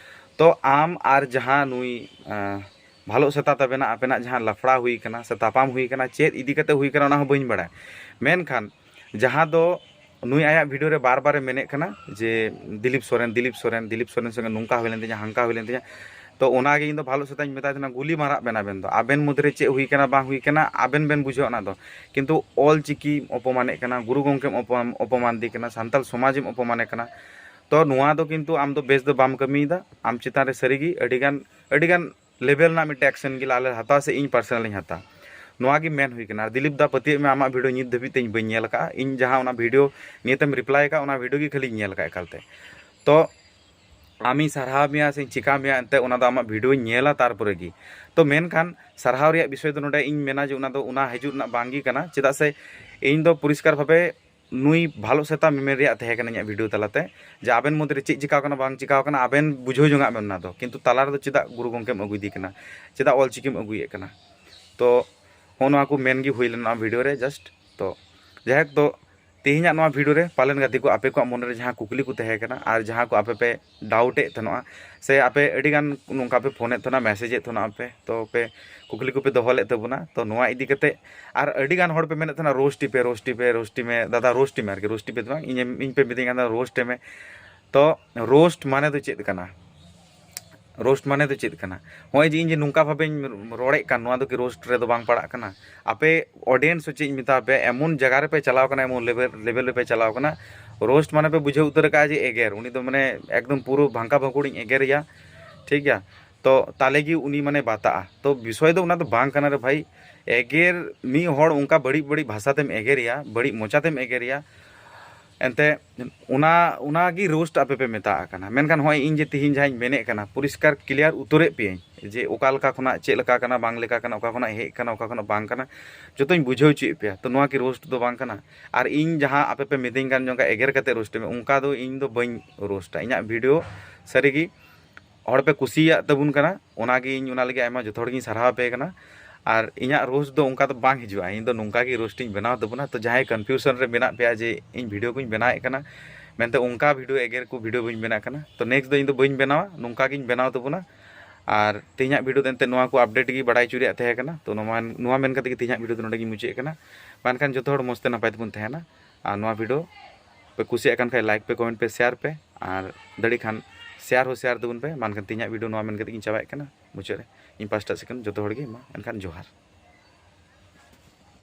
ᱛᱚ ᱟᱢ ᱟᱨ ᱡᱟᱦᱟᱸ ᱱᱩᱭ, ᱟᱸ, ᱵᱷᱟᱞᱚ ᱥᱮᱛᱟ ᱛᱟᱵᱮᱱᱟᱜ, ᱟᱯᱮᱱᱟᱜ ᱡᱟᱦᱟᱸ ᱞᱟᱯᱷᱲᱟ ᱦᱩᱭ ᱠᱟᱱᱟ ᱥᱮ ᱛᱟᱯᱟᱢ ᱦᱩᱭ ᱠᱟᱱᱟ, ᱪᱮᱫ ᱤᱫᱤ ᱠᱟᱛᱮ ᱦᱩᱭ ᱠᱟᱱᱟ, ᱚᱱᱟ ᱦᱚᱸ ᱵᱟᱹᱧ ᱵᱟᱲᱟᱭᱟ᱾ ᱢᱮᱱᱠᱷᱟᱱ ᱡᱟᱦᱟᱸ ᱫᱚ ᱱᱩᱭ ᱟᱭᱟᱜ ᱵᱷᱤᱰᱤᱭᱳ ᱨᱮ ᱵᱟᱨ ᱵᱟᱨᱮ ᱢᱮᱱᱮᱫ ᱠᱟᱱᱟ ᱡᱮ ᱫᱤᱞᱤᱯ ᱥᱚᱨᱮᱱ, ᱫᱤᱞᱤᱯ ᱥᱚᱨᱮᱱ, ᱫᱤᱞᱤᱯ ᱥᱚᱨᱮᱱ ᱥᱚᱸᱜᱮ ᱱᱚᱝᱠᱟ ᱦᱩᱭ ᱞᱮᱱ ᱛᱤᱧᱟ, ᱦᱟᱝᱠᱟ ᱦᱩᱭ ᱞᱮᱱ ᱛᱤᱧᱟ, ᱛᱚ ᱚᱱᱟᱜᱮ ᱤᱧ ᱫᱚ ᱵᱷᱟᱞᱚ ᱥᱮᱛᱟᱧ ᱢᱮᱛᱟᱭ ᱛᱟᱦᱮᱱᱟ, ᱜᱩᱞᱤ ᱢᱟᱨᱟᱜ ᱵᱮᱱ ᱟᱵᱮᱱ ᱫᱚ, ᱟᱵᱮᱱ ᱢᱚᱫᱽᱫᱷᱮ ᱨᱮ ᱪᱮᱫ ᱦᱩᱭ ᱠᱟᱱᱟ ᱵᱟᱝ ᱦᱩᱭ ᱠᱟᱱᱟ ᱟᱵᱮᱱ ᱵᱮᱱ ᱵᱩᱡᱷᱟᱹᱣᱟ ᱚᱱᱟ ᱫᱚ᱾ ᱠᱤᱱᱛᱩ ᱚᱞ ᱪᱤᱠᱤ ᱚᱯᱚᱢᱟᱱᱮᱫ ᱠᱟᱱᱟ, ᱜᱩᱨᱩ ᱜᱚᱢᱠᱮᱢ ᱚᱯᱚᱢᱟᱱ ᱚᱯᱚᱢᱟᱱᱫᱮ ᱠᱟᱱᱟ, ᱥᱟᱱᱛᱟᱲ ᱥᱚᱢᱟᱡᱽ ᱮᱢ ᱚᱯᱚᱢᱟᱱᱮ ᱠᱟᱱᱟ᱾ ᱛᱚ ᱱᱚᱣᱟ ᱫᱚ ᱠᱤᱱᱛᱩ ᱟᱢ ᱫᱚ ᱵᱮᱥ ᱫᱚ ᱵᱟᱢ ᱠᱟᱹᱢᱤᱭᱮᱫᱟ᱾ ᱟᱢ ᱪᱮᱛᱟᱱ ᱨᱮ ᱥᱟᱹᱨᱤᱜᱮ ᱟᱹᱰᱤᱜᱟᱱ ᱟᱹᱰᱤᱜᱟᱱ ᱞᱮᱵᱮᱞ ᱨᱮᱱᱟᱜ ᱢᱤᱫᱴᱮᱱ ᱮᱠᱥᱮᱱ ᱜᱮ ᱟᱞᱮ ᱦᱟᱛᱟᱣᱟ ᱥᱮ ᱤᱧ ᱯᱟᱨᱥᱚᱱᱟᱞᱤᱧ ᱦᱟᱛᱟᱣᱟ᱾ ᱱᱚᱣᱟ ᱜᱮ ᱢᱮᱱ ᱦᱩᱭ ᱠᱟᱱᱟ᱾ ᱟᱨ ᱫᱤᱞᱤᱯ ᱫᱟ, ᱯᱟᱹᱛᱭᱟᱹᱜ ᱢᱮ, ᱟᱢᱟᱜ ᱵᱷᱤᱰᱤᱭᱳ ᱱᱤᱛ ᱫᱷᱟᱹᱵᱤᱡ ᱛᱮ ᱤᱧ ᱵᱟᱹᱧ ᱧᱮᱞ ᱟᱠᱟᱫᱼᱟ᱾ ᱤᱧ ᱡᱟᱦᱟᱸ ᱚᱱᱟ ᱵᱷᱤᱰᱤᱭᱳ ᱱᱤᱭᱟᱹᱛᱮᱢ ᱨᱤᱯᱞᱟᱭ ᱟᱠᱟᱫ, ᱚᱱᱟ ᱵᱷᱤᱰᱤᱭᱳ ᱜᱮ ᱠᱷᱟᱹᱞᱤᱧ ᱧᱮᱞ ᱟᱠᱟᱫ ᱮᱠᱟᱞᱛᱮ᱾ ᱛᱚ ᱟᱢᱤᱧ ᱥᱟᱨᱦᱟᱣ ᱢᱮᱭᱟ ᱥᱮᱧ ᱪᱤᱠᱟ ᱢᱮᱭᱟ, ᱮᱱᱛᱮ ᱚᱱᱟ ᱫᱚ ᱟᱢᱟᱜ ᱵᱷᱤᱰᱤᱭᱳᱧ ᱧᱮᱞᱟ ᱛᱟᱨᱯᱚᱨᱮ ᱜᱮ᱾ ᱛᱚ ᱢᱮᱱᱠᱷᱟᱱ ᱥᱟᱨᱦᱟᱣ ᱨᱮᱭᱟᱜ ᱵᱤᱥᱚᱭ ᱫᱚ ᱱᱚᱰᱮ ᱤᱧ ᱢᱮᱱᱟ ᱡᱮ ᱚᱱᱟ ᱫᱚ ᱚᱱᱟ ᱦᱤᱡᱩᱜ ᱨᱮᱱᱟᱜ ᱵᱟᱝ ᱜᱮ ᱠᱟᱱᱟ, ᱪᱮᱫᱟᱜ ᱥᱮ ᱤᱧ ᱫᱚ ᱯᱚᱨᱤᱥᱠᱟᱨ ᱵᱷᱟᱵᱮ ᱱᱩᱭ ᱵᱷᱟᱞᱚ ᱥᱮᱛᱟ ᱢᱮᱢᱮᱱ ᱨᱮᱭᱟᱜ ᱛᱟᱦᱮᱸ ᱠᱟᱱᱟ ᱤᱧᱟᱹᱜ ᱵᱷᱤᱰᱤᱭᱳ ᱛᱟᱞᱟᱛᱮ, ᱡᱮ ᱟᱵᱮᱱ ᱢᱚᱫᱽᱫᱷᱮ ᱨᱮ ᱪᱮᱫ ᱪᱤᱠᱟᱣ ᱠᱟᱱᱟ ᱵᱟᱝ ᱪᱤᱠᱟᱣ ᱠᱟᱱᱟ ᱟᱵᱮᱱ ᱵᱩᱡᱷᱟᱹᱣ ᱡᱚᱝᱟᱜ ᱵᱮᱱ ᱚᱱᱟ ᱫᱚ, ᱠᱤᱱᱛᱩ ᱛᱟᱞᱟ ᱨᱮᱫᱚ ᱪᱮᱫᱟᱜ ᱜᱩᱨᱩ ᱜᱚᱢᱠᱮᱢ ᱟᱹᱜᱩᱭᱮᱫᱮ ᱠᱟᱱᱟ, ᱪᱮᱫᱟᱜ ᱚᱞ ᱪᱤᱠᱤᱢ ᱟᱹᱜᱩᱭᱮᱫ ᱠᱟᱱᱟ? ᱛᱚ ᱦᱚᱸᱜᱼᱚ ᱱᱚᱣᱟ ᱠᱚ ᱢᱮᱱ ᱜᱮ ᱦᱩᱭ ᱞᱮᱱᱟ ᱱᱚᱣᱟ ᱵᱷᱤᱰᱤᱭᱳ ᱨᱮ ᱡᱟᱥᱴ᱾ ᱛᱚ ᱡᱟᱭᱦᱳᱠ, ᱛᱚ ᱛᱮᱦᱮᱧᱟᱜ ᱱᱚᱣᱟ ᱵᱷᱤᱰᱤᱭᱳ ᱨᱮ ᱯᱟᱞᱮᱱ ᱜᱟᱛᱮ ᱠᱚ ᱟᱯᱮ ᱠᱚᱣᱟᱜ ᱢᱚᱱᱮ ᱨᱮ ᱡᱟᱦᱟᱸ ᱠᱩᱠᱞᱤ ᱠᱚ ᱛᱟᱦᱮᱸ ᱠᱟᱱᱟ ᱟᱨ ᱡᱟᱦᱟᱸ ᱠᱚ ᱟᱯᱮ ᱯᱮ ᱰᱟᱣᱩᱴ ᱮᱫ ᱛᱟᱦᱮᱱᱚᱜᱼᱟ, ᱥᱮ ᱟᱯᱮ ᱟᱹᱰᱤ ᱜᱟᱱ ᱱᱚᱝᱠᱟ ᱯᱮ ᱯᱷᱳᱱ ᱮᱫ ᱛᱟᱦᱮᱱᱟ, ᱢᱮᱥᱮᱡᱽ ᱮᱫ ᱛᱟᱦᱮᱱᱟ ᱯᱮ, ᱛᱚ ᱯᱮ ᱠᱩᱠᱞᱤ ᱠᱚᱯᱮ ᱫᱚᱦᱚ ᱞᱮᱫ ᱛᱟᱵᱚᱱᱟ᱾ ᱛᱚ ᱱᱚᱣᱟ ᱤᱫᱤ ᱠᱟᱛᱮ ᱟᱨ ᱟᱹᱰᱤ ᱜᱟᱱ ᱦᱚᱲ ᱯᱮ ᱢᱮᱱᱮᱫ ᱛᱟᱦᱮᱱᱟ, "ᱨᱳᱥᱴᱤ ᱯᱮ, ᱨᱳᱥᱴᱤ ᱯᱮ, ᱨᱳᱥᱴᱤ ᱢᱮ ᱫᱟᱫᱟ, ᱨᱳᱥᱴᱤ ᱢᱮ ᱟᱨᱠᱤ, ᱨᱳᱥᱴᱤ ᱯᱮ ᱫᱚ ᱵᱟᱝ, ᱤᱧ ᱤᱧ ᱯᱮ ᱢᱤᱛᱟᱹᱧ ᱠᱟᱱ ᱛᱟᱦᱮᱱᱟ ᱨᱳᱥᱴ ᱢᱮ᱾" ᱛᱚ ᱨᱳᱥᱴ ᱢᱟᱱᱮ ᱫᱚ ᱪᱮᱫ ᱠᱟᱱᱟ? ᱨᱳᱥᱴ ᱢᱟᱱᱮ ᱫᱚ ᱪᱮᱫ ᱠᱟᱱᱟ? ᱱᱚᱜᱼᱚᱭ ᱡᱮ ᱤᱧ ᱡᱮ ᱱᱚᱝᱠᱟ ᱵᱷᱟᱵᱮᱧ ᱨᱚᱲᱮᱫ ᱠᱟᱱ, ᱱᱚᱣᱟ ᱫᱚ ᱠᱤ ᱨᱳᱥᱴ ᱨᱮᱫᱚ ᱵᱟᱝ ᱯᱟᱲᱟᱜ ᱠᱟᱱᱟ? ᱟᱯᱮ ᱚᱰᱤᱭᱮᱱᱥ ᱦᱚᱸ ᱪᱮᱫ ᱤᱧ ᱢᱮᱛᱟ ᱯᱮᱭᱟ, ᱮᱢᱚᱱ ᱡᱟᱭᱜᱟ ᱨᱮᱯᱮ ᱪᱟᱞᱟᱣ ᱠᱟᱱᱟ, ᱮᱢᱚᱱ ᱞᱮᱵᱮᱞ, ᱞᱮᱵᱮᱞ ᱨᱮᱯᱮ ᱪᱟᱞᱟᱣ ᱠᱟᱱᱟ, ᱨᱳᱥᱴ ᱢᱟᱱᱮ ᱯᱮ ᱵᱩᱡᱷᱟᱹᱣ ᱩᱛᱟᱹᱨ ᱠᱟᱜᱼᱟ ᱡᱮ ᱮᱜᱮᱨ, ᱩᱱᱤ ᱫᱚ ᱢᱟᱱᱮ ᱮᱠᱫᱚᱢ ᱯᱩᱨᱟᱹ ᱵᱷᱟᱝᱠᱟ ᱵᱷᱟᱝᱠᱩᱲᱤᱧ ᱮᱜᱮᱨᱮᱭᱟ, ᱴᱷᱤᱠ ᱜᱮᱭᱟ? ᱛᱚ ᱛᱟᱦᱞᱮ ᱜᱮ ᱩᱱᱤ ᱢᱟᱱᱮ ᱵᱟᱛᱟᱜᱼᱟ᱾ ᱛᱚ ᱵᱤᱥᱚᱭ ᱫᱚ ᱚᱱᱟ ᱫᱚ ᱵᱟᱝ ᱠᱟᱱᱟ ᱨᱮ ᱵᱷᱟᱭ᱾ ᱮᱜᱮᱨ, ᱢᱤᱫ ᱦᱚᱲ ᱚᱱᱠᱟ ᱵᱟᱹᱲᱤᱡ ᱵᱟᱹᱲᱤᱡ ᱵᱷᱟᱥᱟ ᱛᱮᱢ ᱮᱜᱮᱨᱮᱭᱟ, ᱵᱟᱹᱲᱤᱡ ᱢᱚᱪᱟ ᱛᱮᱢ ᱮᱜᱮᱨᱮᱭᱟ, ᱮᱱᱛᱮ ᱚᱱᱟ, ᱚᱱᱟᱜᱮ ᱨᱳᱥᱴ ᱟᱯᱮ ᱯᱮ ᱢᱮᱛᱟᱜ ᱠᱟᱱᱟ᱾ ᱢᱮᱱᱠᱷᱟᱱ ᱱᱚᱜᱼᱚᱭ ᱤᱧ ᱡᱮ ᱛᱤᱦᱤᱧ ᱡᱟᱦᱟᱸᱧ ᱢᱮᱱᱮᱫ ᱠᱟᱱᱟ, ᱯᱚᱨᱤᱥᱠᱟᱨ ᱠᱞᱤᱭᱟᱨ ᱩᱛᱟᱹᱨᱮᱫ ᱯᱮᱭᱟᱹᱧ ᱡᱮ ᱚᱠᱟ ᱞᱮᱠᱟ ᱠᱷᱚᱱᱟᱜ ᱪᱮᱫ ᱞᱮᱠᱟ ᱠᱟᱱᱟ, ᱵᱟᱝ ᱞᱮᱠᱟ ᱠᱟᱱᱟ, ᱚᱠᱟ ᱠᱷᱚᱱᱟᱜ ᱦᱮᱡ ᱠᱟᱱᱟ, ᱚᱠᱟ ᱠᱷᱚᱱᱟᱜ ᱵᱟᱝ ᱠᱟᱱᱟ, ᱡᱚᱛᱚᱧ ᱵᱩᱡᱷᱟᱹᱣ ᱦᱚᱪᱚᱭᱮᱫ ᱯᱮᱭᱟ᱾ ᱛᱚ ᱱᱚᱣᱟ ᱠᱤ ᱨᱳᱥᱴ ᱫᱚ ᱵᱟᱝ ᱠᱟᱱᱟ? ᱟᱨ ᱤᱧ ᱡᱟᱦᱟᱸ ᱟᱯᱮ ᱯᱮ ᱢᱤᱛᱟᱹᱧ ᱠᱟᱱ ᱡᱚᱝ ᱮᱜᱮᱨ ᱠᱟᱛᱮ ᱨᱳᱥᱴ ᱢᱮ, ᱚᱱᱠᱟ ᱫᱚ ᱤᱧ ᱫᱚ ᱵᱟᱹᱧ ᱨᱳᱥᱴᱟ᱾ ᱤᱧᱟᱹᱜ ᱵᱷᱤᱰᱤᱭᱳ ᱥᱟᱹᱨᱤᱜᱮ ᱦᱚᱲ ᱯᱮ ᱠᱩᱥᱤᱭᱟᱜ ᱛᱟᱵᱚᱱ ᱠᱟᱱᱟ, ᱚᱱᱟᱜᱮ ᱤᱧ ᱚᱱᱟ ᱞᱟᱹᱜᱤᱫ ᱟᱭᱢᱟ ᱡᱚᱛᱚ ᱦᱚᱲ ᱜᱤᱧ ᱥᱟᱨᱦᱟᱣ ᱟᱯᱮ ᱠᱟᱱᱟ᱾ ᱟᱨ ᱤᱧᱟᱹᱜ ᱨᱳᱥᱴ ᱫᱚ ᱚᱱᱠᱟ ᱫᱚ ᱵᱟᱝ ᱦᱤᱡᱩᱜᱼᱟ, ᱤᱧ ᱫᱚ ᱱᱚᱝᱠᱟ ᱜᱮ ᱨᱳᱥᱴ ᱤᱧ ᱵᱮᱱᱟᱣ ᱛᱟᱵᱚᱱᱟ᱾ ᱛᱚ ᱡᱟᱦᱟᱸᱭ ᱠᱚᱱᱯᱷᱤᱭᱩᱥᱚᱱ ᱨᱮ ᱢᱮᱱᱟᱜ ᱯᱮᱭᱟ ᱡᱮ ᱤᱧ ᱵᱷᱤᱰᱤᱭᱳ ᱠᱚᱧ ᱵᱮᱱᱟᱣᱮᱫ ᱠᱟᱱᱟ ᱢᱮᱱᱛᱮ, ᱚᱱᱠᱟ ᱵᱷᱤᱰᱤᱭᱳ ᱮᱜᱮᱨ ᱠᱚ ᱵᱷᱤᱰᱤᱭᱳ ᱵᱟᱹᱧ ᱵᱮᱱᱟᱜ ᱠᱟᱱᱟ᱾ ᱛᱚ ᱱᱮᱠᱥᱴ ᱫᱚ ᱤᱧ ᱫᱚ ᱵᱟᱹᱧ ᱵᱮᱱᱟᱣᱟ, ᱱᱚᱝᱠᱟ ᱜᱤᱧ ᱵᱮᱱᱟᱣ ᱛᱟᱵᱚᱱᱟ᱾ ᱟᱨ ᱛᱮᱦᱮᱧᱟᱜ ᱵᱷᱤᱰᱤᱭᱳ ᱫᱚ ᱮᱱᱛᱮ ᱱᱚᱣᱟ ᱠᱚ ᱟᱯᱰᱮᱴ ᱜᱮ ᱵᱟᱲᱟᱭ ᱦᱚᱪᱚ ᱨᱮᱭᱟᱜ ᱛᱟᱦᱮᱸ ᱠᱟᱱᱟ᱾ ᱛᱚ ᱱᱚᱣᱟ, ᱱᱚᱣᱟ ᱢᱮᱱ ᱠᱟᱛᱮ ᱜᱮ ᱛᱮᱦᱮᱧᱟᱜ ᱵᱷᱤᱰᱤᱭᱳ ᱫᱚ ᱱᱚᱰᱮ ᱜᱤᱧ ᱢᱩᱪᱟᱹᱫ ᱠᱟᱱᱟ᱾ ᱢᱮᱱᱠᱷᱟᱱ ᱡᱚᱛᱚ ᱦᱚᱲ ᱢᱚᱡᱽ ᱛᱮ ᱱᱟᱯᱟᱭ ᱛᱮᱵᱚᱱ ᱛᱟᱦᱮᱱᱟ᱾ ᱟᱨ ᱱᱚᱣᱟ ᱵᱷᱤᱰᱤᱭᱳ ᱯᱮ ᱠᱩᱥᱤᱭᱟᱜ ᱠᱟᱱ ᱠᱷᱟᱡ ᱞᱟᱭᱤᱠ ᱯᱮ, ᱠᱚᱢᱮᱱᱴ ᱯᱮ, ᱥᱮᱭᱟᱨ ᱯᱮ, ᱟᱨ ᱫᱟᱲᱮ ᱠᱷᱟᱱ ᱥᱮᱭᱟᱨ ᱦᱚᱸ ᱥᱮᱭᱟᱨ ᱛᱟᱵᱚᱱ ᱯᱮ᱾ ᱢᱟ ᱮᱱᱠᱷᱟᱱ ᱛᱮᱦᱮᱧᱟᱜ ᱵᱷᱤᱰᱤᱭᱳ ᱱᱚᱣᱟ ᱢᱮᱱ ᱠᱟᱛᱮ ᱜᱤᱧ ᱪᱟᱵᱟᱭᱮᱫ ᱠᱟᱱᱟ ᱢᱩᱪᱟᱹᱫ ᱨᱮ᱾ ᱤᱧ ᱯᱟᱥᱴᱟ ᱥᱮᱫ ᱠᱷᱚᱱ ᱡᱚᱛᱚ ᱦᱚᱲ ᱜᱮ ᱢᱟ ᱮᱱᱠᱷᱟᱱ ᱡᱚᱦᱟᱨ᱾